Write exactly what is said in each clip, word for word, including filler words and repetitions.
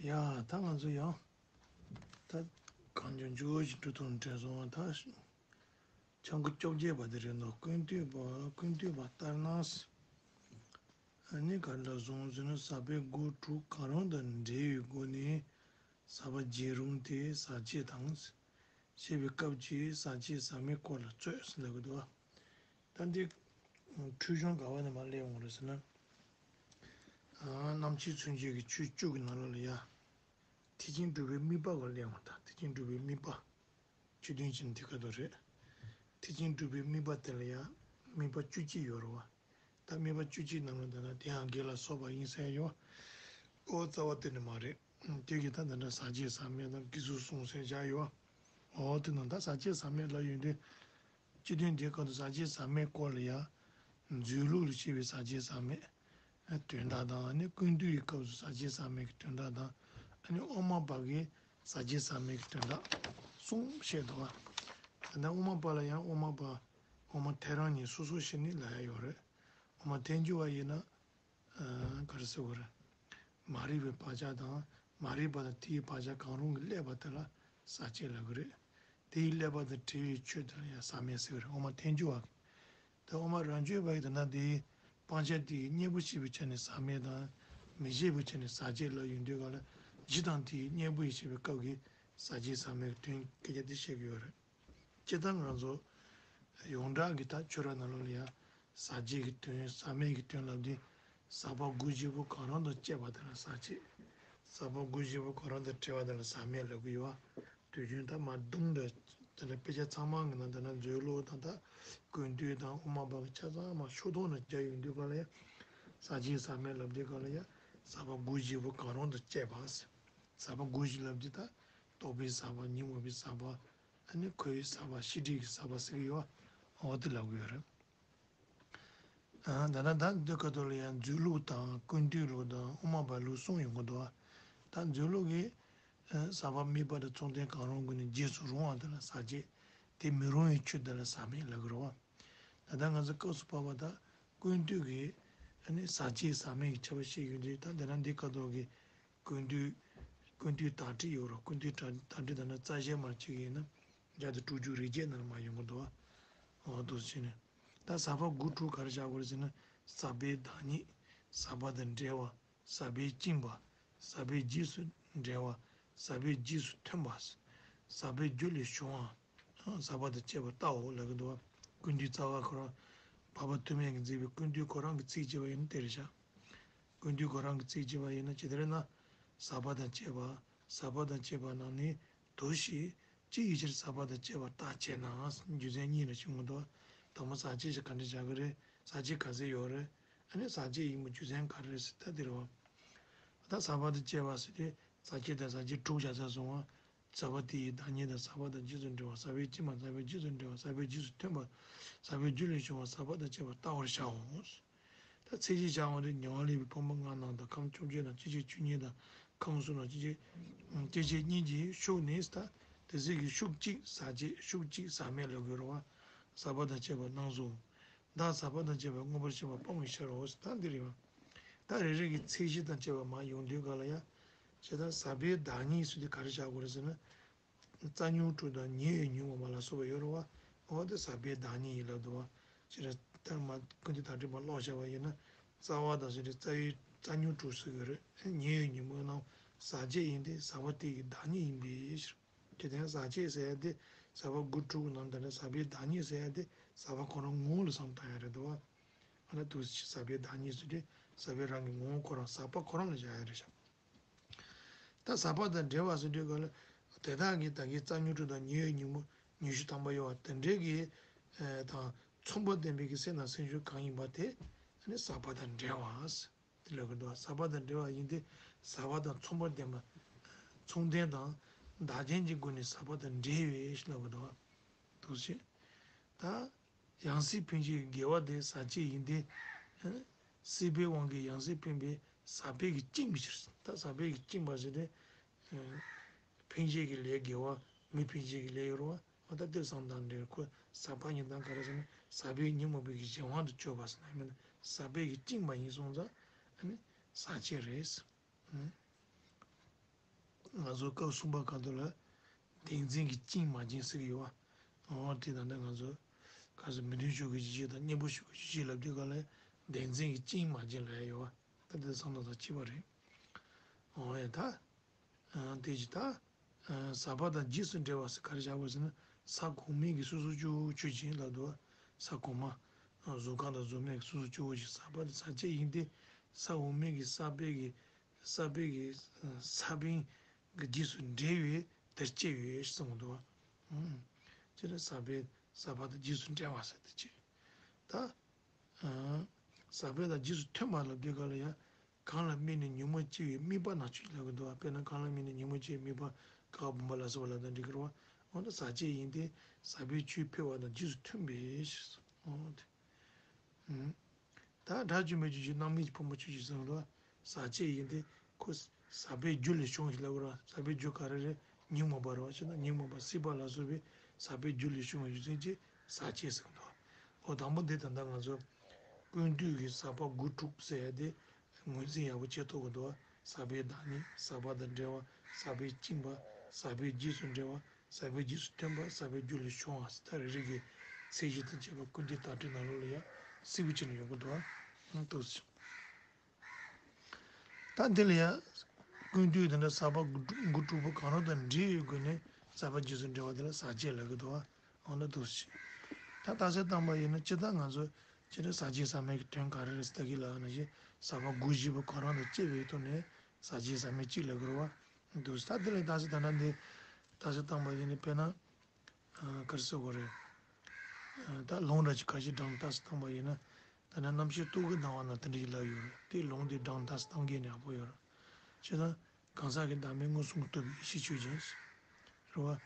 ཡ། ད་ང་ཚོ་ཡང་ད་གང་བྱུང་བྱུང་ཞིག་འགྲོ་ཐུབ་དྲན་སོང་བ། ད་ཆང་ཁུ་བཅོ་བརྒྱད་པ་དེ་རེད་འདུག་ཀུན་བཏུས་པ། ཀུན་བཏུས་པ་ལྟར་ན། ཨ་ནི་ག་འདྲ་གསུངས་ཟེར་ན། ཟག་པའི་སྒོ་དྲུག་གང་རུང་དང་འབྲེལ་བའི་སྒོ་ནས་ཟག་པ་བརྒྱད་རུང་སྟེ། ཟག་བཅས་དང་། ཞེས་པའི་སྐབས་ཀྱི་ཟག་བཅས་ཟག་མེད་སྐོར་ལ་རྩོད་ཟེར་ལབ་ཀྱི་འདུག་ད་འདི་འཁྲུལ་གཞུང་ག་བ་ནས་མར་སླེབས་ཡོང་རེད་ཟེར་ན། ཨ། རྣམ་མཁྱེན་མཚོན་བྱེད་ཀྱི་ཆོས་བཅུ་གི་ནང་ལོགས་ལ་ཡ། ཐེག་ཆེན་སྒྲུབ་པའི་དམིགས་པ་ག་སླེབས་ཡོང་། ད་ཐེག་ཆེན་སྒྲུབ་པའི་དམིགས་པ། ཆོས་དོན་གྱི་འདི་ག་དོ་རེད། ཐེག་ཆེན་སྒྲུབ་པའི་དམིགས་པ་དེ་ལ་ཡང་དམིགས་པ་བཅུ་གཅིག་ཡོད་རེད་བ། ད་དམིགས་པ་བཅུ་གཅིག་ནང་ལ་ད་ལྟ་དེའང་དགེ་ལ་སོགས་པ་ཡིན་ཟེར་ཡོད། ཨོ་རྩ་བ་དེ་ནི་མ་རེད། དེ་གི་ད་ད་ལྟ་ཟག་བཅས་ཟག་མེད་དང་གིས་ཚུལ་གསུམ་ཟེར་བཞག་ཡོད། ཨོ་དེ་ནང་ད་ཟག་བཅས་ཟག་མེད་ལབ་ཡོང་དུས། སྤྱི་དོན་དེའི་སྐབས་སུ་ཟག་བཅས་ཟག་མེད་སྐོར་ལ་ཡང་། མཛོད་ལུགས་ལ་བཤད་པའི་ཟག་བཅས་ཟག་མེད་དོན་དག་དང་། ཨ་ནི་ཀུན་བཏུས་ཀྱི་སྐབས་སུ་ཟག་བཅས་ཟག་མེད་ཀྱི་དོན་དག་དང་། ཨ་ནི་དབུ་མ་པ་གིས་ཟག་བཅས་ཟག་མེད་ཀྱི་དོན་དག་གསུམ་བཤད་འདུག་བ། ད་ལྟ་དབུ་མ་པ་ལ་ཡང་དབུ་མ་པ། དབུ་མ་ཐལ་རང་གཉིས་སོ་སོ་བཤད་ནི་ལ་ཡ་ཡོད་རེད། དབུ་མ་ཐལ་འགྱུར་བ་ཡིན་ན། ཨ། ག་རེ་ཟེར་དགོས་རེད། མ་རིག་པའི་བག་ཆགས་དང་མ་རིག་པ་དང་དེའི་བག་ཆགས་གང་རུང་གི་བསླད་པ་དེ་ལ་ཟག་བཅས་ལབ་ཀྱི་རེད། དེའི་བསླད་པ་དང་བྲལ་བའི་ཆོས་དེ་ལ་ཡང་ཟག་མེད་ཟེར་གྱི་རེད། དབུ་མ་ཐལ་འགྱུར་བ་གིས། ད་དབུ་མ་རབ་འབྱམས་པ་ཡིས་ད་ལྟ་དེའི་སྤང་བྱ་དེའི་གཉེན་པོ་བྱེད་པའི་ཆ་ནས་ཟག་མེད་དང་། མི་བྱེད་པའི་ཆ་ནས་ཟག་བཅས་ལབ་ཡོང་དུས་ག་ལ། གཞི་དང་དེའི་གཉེན་པོ་ཡིས་བྱས་པའི་སྐབས་ཀྱི་ཟག་བཅས་ཟག་མེད་ཀྱི་དོན་སྐད་ཆ་དེ་བཤད་ཀྱི་ཡོད་རེད། སྤྱིར་བཏང་ང་ཚོ་ཡོངས་གྲགས་ཀྱི་ད་ཆོས་ར་ནང་ལོགས་ལ་ཡང་ཟག་བཅས་ཀྱི་དོན་ཟག་མེད་ཀྱི་དོན་ལབ་དུས། ཟག་པ་དགུ་བཞི་པོ་གང་རུང་དང་བཅས་པ་དེ་ལ་ཟག་བཅས། ཟག་པ་དགུ་བཞི་པོ་གང་རུང་དང་བྲལ་བ་དེ་ལ་ཟག་མེད་ལབ་ཀྱི་ཡོད། དུས་རྒྱུན་ད་མར་ལྡུམ་ར་དེ་ལ་དཔེ་ཆ་ཚང་མ་གི་ནང་ད་ལྟ་མཛོད་ལུགས་དང་ད་ཀུན་བཏུས་དང་དབུ་མ་པ་གི་ཆ་ཚང་མ་ཤོག་ཐོག་ནས་བརྒྱབ་ཡོང་དུས་ག་ལ་ཡང་། ཟག་བཅས་ཟག་མེད་ལབ་དུས་ག་ལ་ཡང་ཟག་པ་དགུ་བཞི་པོ་གང་རུང་དང་བཅས་པ། ཟག་པ་དགུ་བཞི་ལབ་དུས་ད་རྟོག་པའི་ཟག་པ། ཉོན་མོངས་པའི་ཟག་པ། ཨ་ནི་འཁོར་བའི་ཟག་པ། ཤེས་སྒྲིབ་ཀྱི་ཟག་པ་ཟེར་གྱི་ཡོད། འོ་དེ་ལབ་ཀྱི་ཡོད་རེད། ཨ། ད་ལྟ་ད་འདི་ཁ་ཐོག་ལ་ཡང་མཛོད་ལུགས་དང་ཀུན་བཏུས་ལུགས་དང་དབུ་མ་པའི་ལུགས་གསུམ་ཡོང་གི་འདུག་ད་མཛོད་ལུགས་ཀྱི། ཨ། ཟག་པ་དམིགས་པ་དང་མཚུངས་ལྡན་གང་རུང་ཀུན་ནས་རྗེས་སུ་རུང་བ་དེ་ལ་ཟག་བཅས། དེ་མི་རུང་བའི་ཆོས་དེ་ལ་ཟག་མེད་ལབ་ཀྱི་རེད་བ། ད་ལྟ་ང་ཚོ་སྐབས་སུ་བབས་པ་ད་ཀུན་བཏུས་ཀྱི། ཨ་ནི་ཟག་བཅས་ཟག་མེད་ཀྱི་ཁྱད་པར་བཤད་ཡོང་དུས། ད་དེ་ན་འདི་ཁ་ཐོག་གི་ཀུན་བཏུས། ཀུན་བཏུས་དག་ཁྲིད་ཡོད་རེད། ཀུན་བཏུས་དག་དག་ཁྲིད་ད་ནི་རྩ་ཞལ་མར་བྱེད་ཀྱི་ཡིན་ན། བརྒྱ་དང་དྲུག་ཅུ་རེ་བརྒྱད་ནང་ལ་མར་ཡོང་གི་འདུག་འོ་འདུག་སེ་བྱས་ནས། ད་ཟག་པ་དགུ་དྲུག་ག་རེ་བཞག་དགོས་རེད་ཟེར་ན། ཟག་པའི་བདག་ཉིད། ཟག་པ་དང་བྲལ་བ། ཟག་པས་བཅིངས་པ། ཟག་པའི་རྗེས་སུ་འབྲེལ་བ། ཟག་པའི་རྗེས་སུ་མཐུན་པ། ཟག་པའི་རྒྱུ་ལས་བྱུང་བ། ཟག་པ་དང་བཅས་པར་ལྟའོ་ལབ་ཀྱི་འདུག་ཀུན་བཏུས་རྩ་བ་ཁོ་རང་། འཕགས་པ་ཐོགས་མེད་ཀྱིས་མཛད་པའི་ཀུན་བཏུས་ཁོ་རང་གི་ཚིག་བྱས་པ་ཡིན་ན་དེ་རེད་ཤག་ཀུན་བཏུས་ཁོ་རང་གི་ཚིག་བྱས་པ་ཡིན་ན་ཇི་ལྟར་ན། ཟག་པ་དང་བཅས་པ། ཟག་པ་དང་བཅས་པ་རྣམས་ནི་དུ་ཞིག །ཅི་ཡི་ཕྱིར་ཟག་པ་དང་བཅས་པར་བརྟག་ཅེ་ན། རྒྱུ་མཚན་གཉིས་ལ་བྱུང་གི་འདུག་དང་པོ་ཟག་བཅས་ཞེས་ག་འདྲ་བྱ་གི་རེད། ཟག་བཅས་ག་ཚོད་ཡོད་རེད། ཨ་ནི་ཟག་བཅས་ཡིན་པའི་རྒྱུ་མཚན་ག་རེ་རེད་ཟེར་ད་འདི་རེད་བ། ད་ཟག་པ་དང་བཅས་པ་ཟེར་དུས་ཟག་བཅས་དང་ཟག་བཅས་དྲུག་བྱ་ཚར་སོང་བ། ཟག་པ་དེ་ཡི་བདག་ཉིད་དང་། ཟག་པ་དང་རྗེས་སུ་འབྲེལ་བ། ཟག་པས་བཅིངས་པ། ཟག་པའི་རྗེས་སུ་འབྲེལ་བ། ཟག་པའི་རྗེས་སུ་མཐུན་པ། ཟག་པའི་རྒྱུ་ལས་བྱུང་བ། ཟག་པ་དང་བཅས་པར་ལྟ་བར་བྱའོ། ད་ཚིག་གཅིག་བྱ་བ་འདི་ཉེ་བར་སླེབས་པའི་ཕུང་པོ་ལྔ་རྣམས་དང་། ཁམས་བཅོ་བརྒྱད་དང་། སྐྱེ་མཆེད་བཅུ་གཉིས་དང་། ཁམས་གསུམ་དང་། སྐྱེ་མཆེད་སྐྱེ་མཆེད་གཉིས་ཀྱི་ཤུགས་ནི། ད་དེ་ཚིག་གི་ཤུགས་གཅིག་ཟག་བཅས། ཤུགས་གཅིག་ཟག་མེད་ལབ་དགོས་རེད་བ། ཟག་པ་དང་བཅས་པ་རྣམས་སོ། བདག་ཟག་པ་དང་བཅས་པ་མངོན་པར་ཤེས་པ་སྤང་བའི་ཕྱིར་རོ། ད་འདི་རེད་བ། ད་རེ་རེ་གི་ཚིག་གཞི་དང་བཅས་པ་མར་ཡོང་དུས་ག་ལ་ཡ། ཇི་ལྟར་ཟག་པའི་བདག་ཉིད་ཟེར་དུས་ག་རེ་བྱ་དགོས་རེད་ཟེར་ན། རྩ་ཉོན་དྲུག་དང་ཉེ་བའི་ཉོན་མོངས་པ་ལ་སོགས་པ་ཡོད་རེད་བ། འོ་དེ་ཟག་པའི་བདག་ཉིད་ཡིན་ལབ་འདུག་བ། ཅི་རེད། ལྟར་མ་ཀུན་བཏུས་དག་ཁྲིད་པ་ཀློག་བྱ་བ་ཡིན་ན། རྩ་བ་དང་ཟེར་དུས་རྩ་བའི་རྩ་ཉོན་དྲུག་ཟེར་གྱི་རེད། ཉེ་བའི་ཉོན་མོངས་རྣམས་ཟག་བཅས་ཡིན་ཏེ། ཟག་པ་དེ་ཡི་བདག་ཉིད་ཡིན་པའི་ཕྱིར། དེ་ལྟར་ཟག་བཅས་ཟེར་ཡ་དེ་ཟག་པ་དགུ་དྲུག་གི་ནང་དུ་ནི་ཟག་པའི་བདག་ཉིད་ཟེར་ཡ་དེ་ཟག་པ་ཁོ་རང་ངོ་བོ་ལ་བསམ་བཏང་ཡ་རེད་འདུག་བ། ཨ་ནི་དུ་ཟག་པའི་བདག་ཉིད་ཟེར་དུས་ཟག་པའི་རང་གི་ངོ་བོ་ཁོ་རང་ཟག་པ་ཁོ་རང་ལ་བཞག་ཡ་རེད་ཤག་ད་ཟག་པ་དང་འབྲེལ་བ་ཟེར་དུས་ག་ལ། དེ་དག་གི་ད་གིན་རྩ་ཉོན་དྲུག་དང་ཉེ་བའི་ཉོན་མོངས་ཉི་ཤུ་ཐམ་པ་ཡོད་བ། དེ་འདྲའི་གི་དང་མཚུངས་པ་ལྡན་པའི་གི་སེམས་དང་སེམས་བྱུང་གང་ཡིན་པ་དེ་ནི་ཟག་པ་དང་འབྲེལ་བ་དེ་ལབ་ཀྱི་འདུག་ཟག་པ་དང་འབྲེལ་བ་ཡིན་ཏེ། ཟག་པ་དང་མཚུངས་པ་ལྡན་པ། མཚུངས་ལྡན་དང་བདག་རྐྱེན་གྱི་སྒོ་ནས་ཟག་པ་དང་འབྲེལ་བའི་ཕྱིར་ལབ་ཀྱི་འདུག་འདུག་སེ། ད་ཡང་སྲིད་འཕེན་བྱེད་ཀྱི་དགེ་བ་དེ་ཟག་བཅས་ཡིན་ཏེ། སྲིད་པའི་དབང་གིས་ཡང་སྲིད་འཕེན་པའི་ཟག་པས་ཀྱིས་བཅིངས་པའི་ཕྱིར། ད་ཟག་པས་ཀྱིས་བཅིངས་པ་ཟེར་ཏེ། འཕེན་བྱེད་ཀྱི་ལས་དགེ་བ། མི་འཕེན་བྱེད་ཀྱི་ལས་ཡོད་རེད་བ། འོ་ད་དེ་བསམ་སྟངས་འདྲ་ཁོ་ཟག་པ་ཡིན་སྟངས་ག་རེ་ཟེར་ན། ཟག་པས་ཉོན་མོངས་པའི་གཞན་དབང་དུ་གྱུར་པ་ཟེར་ན་མིན། ཟག་པས་ཀྱིས་བཅིངས་པ་ཡིན་སོང་ཙང་ཨ་ནི་ཟག་བཅས་རེད། ང་ཚོ་སྐབས་གསུམ་པ་ཁ་ཐུག་ལ་བདེན་འཛིན་གྱི་བཅིངས་མ་བཅིངས་ཟེར་གྱི་ཡོད་བ། འོ་དེ་ད་ལྟ་ང་ཚོ་ག་ཚོད་མི་མཐུན་ཕྱོགས་ཀྱི་གཞི་བྱེད་དང་གཉེན་པོ་ཕྱོགས་ཀྱི་གཞི་བྱེད་ལབ་དུས་ག་ལ་བདེན་འཛིན་གྱི་བཅིངས་མ་བཅིངས་ལབ་ཡ་ཡོད་བ། ད་དེ་བསམ་བློ་དང་གཅིག་པ་རེད། འོ་ཡ་ད། དེ་བཞིན་ད། ཟག་པ་དང་རྗེས་སུ་འབྲེལ་བ་ཟེར་ག་རེ་བཞག་པ་ཟེར་ན་ས་གོང་མའི་གི་སོ་སོ་སྐྱེ་བོ་ཆོས་ཅན་ལབ་འདུག་བ། ས་གོང་མ། གཟུགས་ཁམས་དང་གཟུགས་མེད་ཀྱི་སོ་སོ་སྐྱེ་བོ་ཆོས་ཅན། ཟག་པ་དང་ཟག་བཅས་ཡིན་ཏེ། ས་འོག་མའི་གི་ས་པའི་གི་ས་པའི་གི་ས་བོན་གྱི་རྗེས་སུ་འབྲེལ་བས་དེར་སྐྱེ་བས་གསུངས་འདུག་བ། ཅེས་ན་ཟག་པའི་ཟག་པ་དང་རྗེས་སུ་འབྲེལ་བ་ཟེར་དེ་ཅི། ད། ཟག་པ་དང་རྗེས་སུ་མཐུན་པ་ལབ་དུས་ག་ལ་ཡང་། གང་ལ་དམིགས་ནས་ཉོན་མོངས་སྐྱེ་བའི་དམིགས་པ་ནང་ཆོས་ལབ་ཀྱི་འདུག་བ། དཔེར་ན་གང་ལ་དམིགས་ནས་ཉོན་མོངས་སྐྱེ་བའི་དམིགས་པ་ཀ་བ་བུམ་པ་ལ་སོགས་པ་ལ་དང་འབྲེལ་གྱི་རེད་བ། འོ་ན་ཟག་བཅས་ཡིན་ཏེ་ཟག་པའི་ཆོས་འཕེལ་བ་དང་རྗེས་སུ་མཐུན་པའི་ཕྱིར། འོ་དེ། ད་དགྲ་བཅོམ་པའི་རྒྱུད་ཀྱི་རྣམ་སྨིན་གྱི་ཕུང་པོ་ཆོས་ཅན་ཟེར་བ་ལ། ཟག་བཅས་ཡིན་ཏེ་ཁོ་ཟག་པའི་རྒྱུ་ལས་བྱུང་ཞིང་ལབ་དགོས་ར། ཟག་པའི་རྒྱུ་ག་རེ་རེད། ཉོན་མོངས་པ་རེད་བ། བྱས་ན་ཉོན་མོངས་པ་སྲེད་པ་ལ་སོགས་པའི་ཟག་པའི་རྒྱུ་ལས་བྱུང་བའི་རྒྱུ་མཚན་གྱིས་ཟག་བཅས་ཟེར་གྱི་འདུག་འོ་དང་པོ་འདི་ད་ལྟ་ང་ཚོ་ཀུན་བཏུས་ཀྱི་ཟག་པ་དགུ་དྲུག་ཟེར་ཡ་དེ་ངོས་འཛིན་ཡག་པོ་བྱེད་ཐུབ་ཀྱི་འདུག་ཟག་པའི་བདག་ཉིད། ཟག་པ་དང་འབྲེལ་བ། ཟག་པའི་བཅིངས་པ། ཟག་པའི་རྗེས་སུ་འབྲེལ་བ། ཟག་པའི་རྗེས་སུ་མཐུན་པ། ཟག་པའི་རྒྱུ་ལས་བྱུང་བ་ཟེར་ད་རེ་རེ་གི་མཚན་གཞི་དང་བཅས་པ་ཀུན་བཏུས་དག་སྒྲའི་ནང་ལོགས་ལ་ཡང་གསལ་པོ་བྱས་ནས་ཡོང་གི་འདུག་ཨ། འདུག་སེ། ད་འདི་ལ་ཡང་ཀུན་བཏུས་དེ་འདྲ་ཟག་པ་དགུ་དྲུག་པོ་གང་རུང་དང་འབྲེལ་བའི་སྒོ་ནས་ཟག་པ་རྗེས་སུ་འབྲེལ་བ་དེ་ལ་ཟག་བཅས་ལབ་ཀྱི་འདུག་ཨ། འོ་ན་འདུག་སེ། ད་རྟགས་གསལ་བཏང་པ་ཡིན་ན་སྤྱིར་བཏང་ང་ཚོ་སྤྱིར་ཟག་བཅས་ཟག་མེད་ཀྱི་དོན་ག་རེ་རེད་ཟེར་ད་གི་ལ་ན་བཞིན་ཟག་པ་དགུ་བཞི་པོ་གང་རུང་དང་བཅས་པའི་ཐོག་ནས་ཟག་བཅས་ཟག་མེད་གཅིག་ལབ་ཀྱི་རེད་བ། འདུག་སེ། ད་འདི་ལ་རྟགས་གསལ་ད་ལྟ་འདི་རྟགས་གསལ་བཏང་པ་ཡིན་ན་དཔེར་ན། ག་རེ་ཟེར་དགོས་རེད། ད་ལུང་འདྲ་ཅིག་ཁ་ཤས་དྲངས་རྟགས་གསལ་བཏང་པ་ཡིན་ན། ད་ནི་རྣམ་བཤད་རྟོག་གེའི་སྣང་བ་ན་དེ་འདྲ་ཞིག་ལབ་ཡོད་རེད། དེ་ལུང་དེ་དྲངས་རྟགས་གསལ་བཏང་མཁན་ནི་ཡག་པོ་ཡོད་རེད། བྱས་ཙང་གང་ཟག་གི་བདག་མེད་མངོན་སུམ་དུ་རྟོགས་པའི་ཡེ་ཤེས་ཆོས་ཅན། རེད་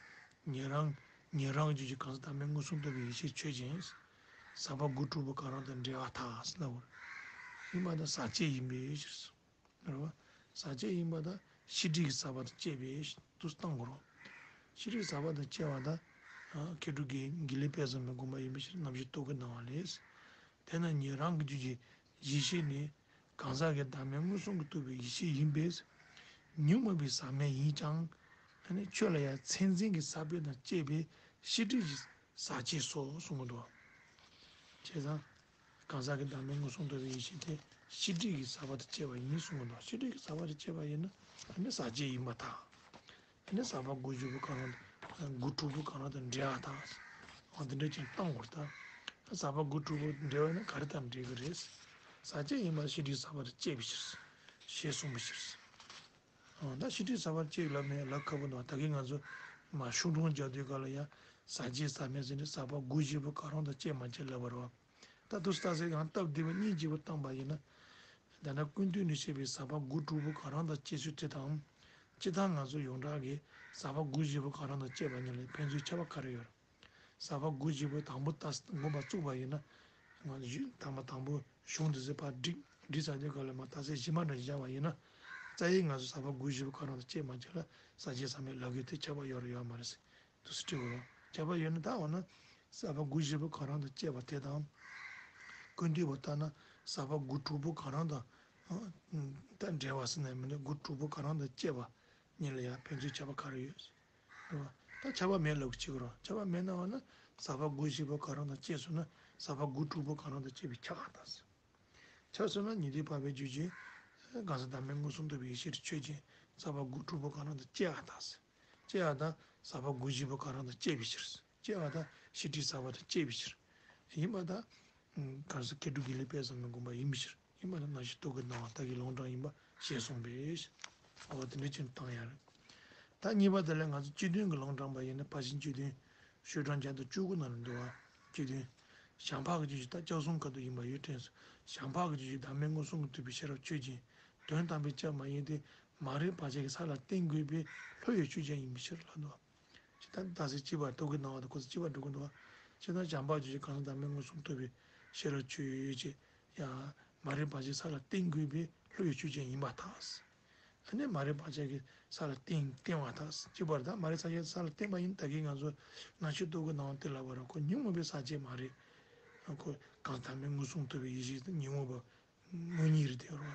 བ། ཉན་རང་ཉན་རང་རྒྱུད་ཀྱི་གང་ཟག་བདག་མེད་མངོན་སུམ་དུ་རྟོགས་པའི་ཡེ་ཤེས་ཆོས་ཅན། ཟག་པ་དགུ་དྲུག་པོ་གང་རུང་དང་འབྲེལ་བ་དག་ཟེར་ལབ་པ་རེད། ཡིན་པ་དང་ཟག་བཅས་ཡིན་པའི་ཕྱིར། རེད་བ། ཟག་བཅས་ཡིན་པ་དང་ཤེས་སྒྲིབ་ཀྱི་ཟག་པ་དང་བཅས་པའི་དུས་སུ་བཏང་དགོས་རེད། ཤེས་སྒྲིབ་ཟག་པ་དང་བཅས་པ་དང་། མཁས་གྲུབ་དགེ་དགེ་ལེགས་དཔལ་བཟང་པོའི་དགོངས་པ་ཡིན་པའི་ཕྱིར་རྣམ་བཤད་རྟོག་གེའི་སྣང་བ་ལས། དེས་ན་ཉན་རང་གི་རྒྱུད་ཀྱི་ཡེ་ཤེས་ནི་གང་ཟག་གི་བདག་མེད་མངོན་སུམ་གྱིས་རྟོགས་པའི་ཡེ་ཤེས་ཡིན་པས། ཉོན་མོངས་པའི་ཟག་མེད་ཡིན་ཀྱང་། ཆོས་ལ་ཡང་མཚན་འཛིན་གྱི་ས་བོན་དང་བཅས་པའི་ཤེས་སྒྲིབ་ཀྱི་ཟག་བཅས་སོ་གསུང་གི་འདུག་བྱས་ཙང་། གང་ཟག་གི་བདག་མེད་མངོན་སུམ་རྟོགས་པའི་ཡེ་ཤེས་དེ་ཤེས་སྒྲིབ་ཀྱི་ཟག་པ་དང་བཅས་པ་ཡིན་གསུངས་པ་དང་། ཤེས་སྒྲིབ་ཀྱི་ཟག་པ་དང་བཅས་པ་ཡིན་ན་ཨ་ནི་ཟག་བཅས་ཡིན་པར་ཐལ། ཨ་ནི་ཟག་པ་དགུ་བཞི་པོ་གང་རུང་དང་དགུ་དྲུག་པོ་གང་རུང་དང་འབྲེལ་བ་དང་། འོ་དེ་འདྲ་ཅིག་བཏང་བར་ཐལ། ཟག་པ་དགུ་དྲུག་པོ་འབྲེལ་བ་ཡིན་ན་ག་རེ་དང་འབྲེལ་གི་རེད། ཟག་བཅས་ཡིན་པར་ཤེས་སྒྲིབ་ཟག་པ་དང་བཅས་པའི་ཕྱིར། ཞེས་གསུངས་པའི་ཕྱིར། ད་ཤེས་སྒྲིབ་ཟག་པ་བཅས་ལབ་ནས་ལབ་ཁག་པོ་འདུག་ད་གིན་ང་ཚོ་མ་ཤུགས་འགྲོ་རྒྱག་དུས་སྐབས་ལ་ཡང་ཟག་བཅས་ཟག་མེད་ཟེར་ནས་ཟག་པ་དགུ་བཞི་པོ་གང་རུང་དང་བཅས་མ་བཅས་ལབ་པ་རེད་བ། ད་དུ་རྟགས་གསལ་ཡང་སྟབས་བདེ་བོ་སྙིང་རྗེ་པོ་བཏང་པ་ཡིན་ན། ད་ནི་ཀུན་བཏུས་ནས་བཤད་པའི་ཟག་པ་དགུ་དྲུག་པོ་གང་རུང་དང་བཅས་ཚུལ་དེ་དང་། སྤྱིར་བཏང་ང་ཚོ་ཡོངས་གྲགས་ཀྱི་ཟག་པ་དགུ་བཞི་པོ་གང་རུང་དང་བཅས་པ་གཉིས་ལ་ཕན་ཚུན་ཁྱད་པར་ག་རེ་ཡོད་རེད། ཟག་པ་དགུ་བཞི་པོ་དང་པོ་ད་མངོན་པར་བཙུགས་པ་ཡིན་ན། ང་ཚོ་གཞི་དང་པོ་དང་པོ་གཞུང་འདི་ཚོ་ཕར་བསྒྲིགས་བསྒྲིགས་ཚར་དུས་སྐབས་ལ་མར་རྟགས་གསལ་གཞི་མ་འདྲ་བཞག་པ་ཡིན་ན། རྩ་བའི་ང་ཚོ་ཟག་པ་དགུ་བཞི་པོ་གང་རུང་དང་བཅས་མ་བཅས་ལ་ཟག་བཅས་ཟག་མེད་ལབ་དགོས་དེ་ཁྱད་པར་ཡོད་རེད་ཡོད་མ་རེད་ཟེར་དུས་སུ་དྲི་བ། ཁྱད་པར་ཡོད་ན་ད་འོ་ན་ཟག་པ་དགུ་བཞི་པོ་གང་རུང་དང་བཅས་པ་དེ་དང་། ཀུན་བཏུས་པོ་ལྟར་ན་ཟག་པ་དགུ་དྲུག་པོ་གང་རུང་དང་། ད་འབྲེལ་བ་ཟེར་ན་མིན་ན་དགུ་དྲུག་པོ་གང་རུང་དང་བཅས་པ་གཉིས་ལ་ཡང་ཕན་ཚུན་ཁྱད་པར་ག་རེ་ཡོད། རེད་བ། ད་ཁྱབ་པ་མེད་ལབ་ཀྱི་ཅིག་རེད་བ། ཁྱབ་པ་མེད་ན་འོ་ན་ཟག་པ་དགུ་བཞི་པོ་གང་རུང་དང་བཅས་སོང་ན་ཟག་པ་དགུ་དྲུག་པོ་གང་རུང་དང་བཅས་པས་ཁྱབ་པར་ཐལ། ཁྱབ་སོང་ན་ཉན་ཐོས་འཕགས་པའི་རྒྱུད་ཀྱི་གང་ཟག་བདག་མེད་མངོན་སུམ་རྟོགས་པའི་ཡེ་ཤེས་ཆོས་ཅན། ཟག་པ་དགུ་དྲུག་པོ་གང་རུང་དང་བཅས་པར་ཐལ། བཅས་པ་དང་ཟག་པ་དགུ་བཞི་པོ་གང་རུང་དང་བཅས་པའི་ཕྱིར། བཅས་པ་དང་ཤེས་སྒྲིབ་ཟག་པ་དང་བཅས་པའི་ཕྱིར། ཡིན་པ་དང་། གང་ཟག་མཁས་གྲུབ་དགེ་ལེགས་དཔལ་བཟང་པོའི་དགོངས་པ་ཡིན་པའི་ཕྱིར། ཡིན་པ་ལ་རྣམ་བཤད་རྟོག་གེ་སྣང་བ་ལྟ་བུའི་ལུང་དྲངས་ཡིན་པ་ཞེས་གསུངས་པས། འོ་དེ་འདྲ་ཅིག་བཏང་ཡ་རེད། ད་གཉིས་པ་དེ་ལ་ང་ཚོ་སྤྱི་དོན་གྱི་ལུང་དྲངས་པ་ཡིན་ན་ཕར་ཕྱིན་སྤྱི་དོན་ཤོག་གྲངས་བརྒྱ་དང་བཅུ་དགུ་ནང་ལ་འདུག་བ། སྤྱི་དོན། བྱང་འཕགས་ཀྱི་རྒྱུད་ཀྱི་ད་སྐྱབས་གསུམ་ཁ་ཐུག་ཡིན་པ་ཡོད་དྲན་སོང་། བྱང་འཕགས་ཀྱི་རྒྱུད་ཀྱི་བདག་མེད་མངོན་སུམ་གྱིས་རྟོགས་པའི་ཤེས་རབ་ཆོས་ཅན། དོན་དམ་པའི་སྐྱབས་མ་ཡིན་ཏེ། མ་རིག་བག་ཆགས་ཀྱི་ས་ལ་བརྟེན་དགོས་པའི་བློ་ཡི་ཆོས་ཅན་ཡིན་པའི་ཕྱིར་ལ་འདུག་བ། ཇི་ལྟར་རྟགས་གསལ་གཅིག་པ་རྟོག་གེའི་སྣང་བ་དང་ཁོ་ཚོ་གཅིག་པ་འགྲོ་གི་འདུག་བ། ཇི་ལྟར་བྱམས་པ་ཇི་བཞིན་གང་ཟག་བདག་མེད་མངོན་སུམ་རྟོགས་པའི་ཤེས་རབ་ཆོས་ཅན། ཡང་མ་རིག་བག་ཆགས་ས་ལ་བརྟེན་དགོས་པའི་བློ་ཡི་ཆོས་ཅན་ཡིན་པར་ཐལ། ཨ་ནི་མ་རིག་བག་ཆགས་ཀྱི་ས་ལ་བརྟེན་བརྟེན་པར་ཐལ། གཅིག་པར་ད་མ་རིག་བག་ཆགས་ས་ལ་བརྟེན་པ་ཡིན་ད་གིན་ང་ཚོ་རྣམ་བཤད་རྟོག་གེའི་སྣང་བ་དེ་ལབ་པ་རེད། ཁོ་ཉོན་མོངས་པའི་ས་བཅད་མ་རེད། ཁོ་གང་ཟག་བདག་མེད་མངོན་སུམ་རྟོགས་པའི་ཡེ་ཤེས་དང་ཉོན་མོངས་པ། དངོས་གཉིས་རེད་དེ་རོ།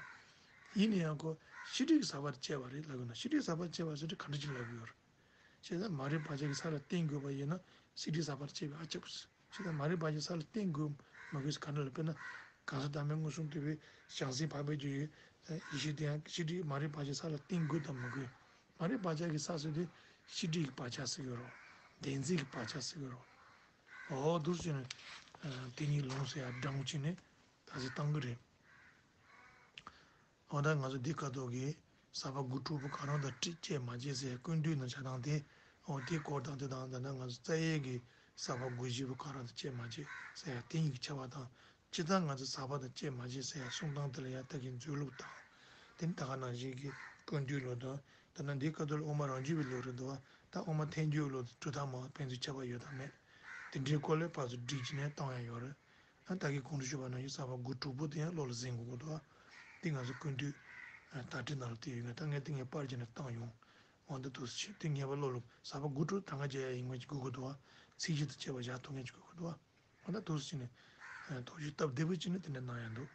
ཡིན་ན་ཡང་ཁོ་ ཤེས་སྒྲིབ་ཀྱི་ཟག་པ་དེ་བཅད་པ་རེད་ལབ་དགོས་ན། ཤེས་སྒྲིབ་ཟག་པ་དེ་བཅད་པ་ཟེར་དུས་ག་འདྲ་ཅིག་ལབ་དགོས་ཡོད་རེད། བྱས་ཙང་མ་རིག་བག་ཆགས་ཀྱི་ས་ལ་བརྟེན་དགོས་པ་ཡིན་ན་ཤེས་སྒྲིབ་ཟག་པ་དེ་བཅད་པ་ཨ་ཁྱབ་ཟེར། བྱས་ཙང་མ་རིག་བག་ཆགས་ས་ལ་བརྟེན་དགོས་མ་དགོས་ཟེར་ག་འདྲ་ལབ་དཔེར་ན། གང་ཟག་བདག་མེད་མངོན་སུམ་རྟོགས་པའི་བྱང་སེམས་འཕགས་པའི་རྒྱུད་ཡུལ་ཡེ་ཤེས་དེ་ཡང་ཤེས་སྒྲིབ་མ་རིག་བག་ཆགས་ས་ལ་བརྟེན་དགོས་དང་མི་དགོས། མ་རིག་བག་ཆགས་ཀྱི་ས་ཟེར་དུས་ཤེས་སྒྲིབ་ཀྱི་བག་ཆགས་ཟེར་གྱི་རོ། བདེན་འཛིན་གྱི་བག་ཆགས་ཟེར་གྱི་རོ། འོ་འདུག་སེ་བྱས་ནས་དེ་གཉིས་ལོངས་སུ་ཡར་བགྲངས་བྱས་ནས་ད་གཟོད་བཏང་གི་རེད། འོ་ད་ང་ཚོ་འདི་ཁ་ཐོག་གི་ཟག་པ་དགུ་དྲུག་པོ་ག་རང་དང་བཅད་བཅད་མ་བཅད་ཟེར་ཡ་ཀུན་བཏུས་ནང་བྱ་སྟངས་དེ། འོ་དེའི་སྐོར་དང་དེ་དང་ད་ལྟ་ང་ཚོ་རྩ་བའི་གི་ཟག་པ་དགུ་བཞི་པོ་ག་རང་དང་བཅད་མ་བཅད་ཟེར་ཡ་དེ་གཉིས་ཀྱི་ཁྱད་པར་དང་། སྤྱིར་བཏང་ང་ཚོ་ཟག་པ་དང་བཅད་མ་བཅད་ཟེར་ཡ་གསུང་སྟངས་དེ་ལ་ཡ་ད་གིན་མཛོད་ལུགས་དང་། དེ་ནི་ད་ག་ནང་བཞིན་གྱི་ཀུན་བཏུས་ལུགས་དང་། ད་ནི་འདི་སྐབས་དུ་ལ་དབུ་མ་རང་རྒྱུད་པའི་ལུགས་རེད་འདུག་བ། ད་དབུ་མ་ཐལ་འགྱུར་ལུགས་དེ་གྲུབ་མཐའ་མ་ཕན་ཚུན་ཁྱད་པར་ཡོད་དམ་མེད། དེ་འདྲའི་སྐོར་ལ་ཕར་ཚུར་བསྒྲིགས་བྱས་ནས་བཏང་ཡ་ཡོད་རེད། ད་ད་གིན་གོང་དུ་ཞུས་པ་ནང་བཞིན་ཟག་པ་དགུ་དྲུག་པོ་དེ་ཡང་བློ་ལ་ཟིན་དགོས་ཀྱི་འདུག་བ། འདི་ང་ཚོ་ཀུན་བཏུས་དར་ཊི་ནང་ལ་དེ་ཡོད་ངེས། ད་ངས་དེ་ངས་པར་བརྒྱབ་ནས་བཏང་ཡོང་། འོ་འདི་འདུག་སེ་བྱས་དེ་ངེས་པར་བློ་ལ་ཟག་པ་དགུ་དྲུག་གྲངས་ཀ་བརྒྱབ་ཡ་ཡིན་དགོས་ཀྱི་དགོས་ཀྱི་འདུག་བ། ཚིག་གཅིག་ཏུ་བྱས་པ་བཞག་ཐུབ་མཁན་ཅིག་དགོས་ཀྱི་འདུག་བ། འོ་ད་འདུག་སེ་བྱས་ནས་དོགས་གཞི་སྟབས་བདེ་པོ་བྱས་ནས་དེ་འདྲ་གནང་ཡ་འདུག